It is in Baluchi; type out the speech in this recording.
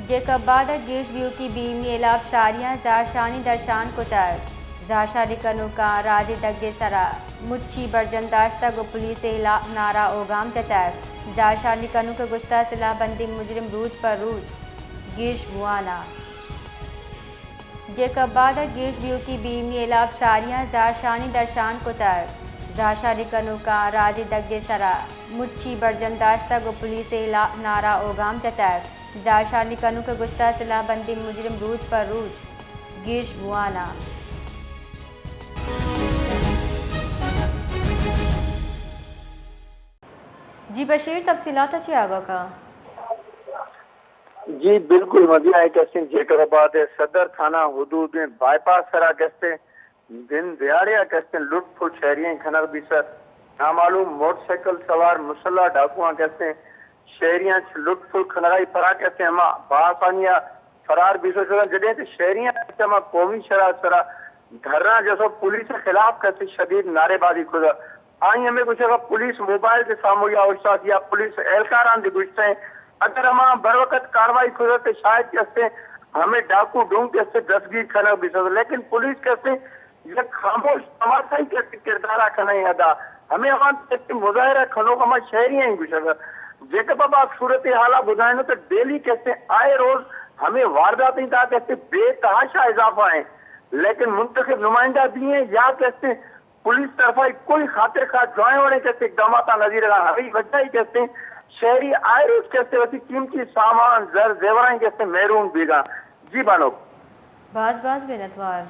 جیکب آباد ء گیش بیوکی بیمی ہلاپ شاریاں زہرشانی درشان کتگ۔ زہرشانی کنوکاں راجی دگے سرا مچی برجم داشتگ و پولیس ء ہلاپ نعرہ و گام جتگ۔ زہرشانی کنوک ء گوشتگ سلاہ بندی مجرم روچ پہ روچ گیش بوان ء۔ جیکب آباد ء گیش بیوکی بیمی ہلاپ شاریاں زہرشانی درشان کتگ۔ زہرشانی کنوکاں راجی دگے سرا مچی برجم داشتگ و پولیس ء ہلاپ نعرہ و گام جتگ۔ زہرشانی کنوک ء گوشتگ سلاہ بندی مجرم روچ پہ روچ گیش بوان ء۔ جی بشیر، تفصیلات ء چی آگاہ کن؟ جی بالکل، مزید آئی کسیں جیکب آباد ء صدر تھانہ حدود ء بائی پاس سرا کسیں دن دیہاڑے ء کسیں لٹ پھل شہریاں کنگ بیسر۔ نامعلوم موٹر سائیکل سوار مسلح ڈاکواں کسیں شہریاں چہ لٹ پھل کنگائی پرا کسیں ہما بآسانی ء فرار بیسر شدن، جدیں کہ شہریاں کسیں ہما قومی شرا سرا دھرنا جسو پولیس ء خلاف کسیں شدید نعرے بازی کتگ۔ آئی ہمے گوشگ ء پولیس موبائل دے سامویا اوشتات یا پولیس اہلکاراں دے گوشتیں اگر ہما بروقت کاروائی کتگ تو شاید کسیں ہمے ڈاکو ڈونگ کسیں دستگیر کنگ بیسر، لیکن پولیس کسیں یک خاموش تماشائی کسیں کردارا کنیں ادا۔ ہمے ہما کسیں مظاہرہ کنوک ہما شہری ہیں گوشگ۔ جیکب آباد صورت حالا بزائنو تو ڈیلی کسیں آئے روز ہمے وارداتیں تا کسیں بے تحاشا اضافہ ہیں، لیکن منتخب نمائندہ بھی ہیں یا کسیں پولیس طرفا کوئی خاطر خواہ جوائیں وڑیں کسیں اقداماتا نظیر گا۔ ہمیں وجہ ہی کسیں شہری آئے روز کسیں وتی قیمتی سامان زر زیورائیں کسیں محروم بیگا۔ جی بانک۔ باز باز منتوار۔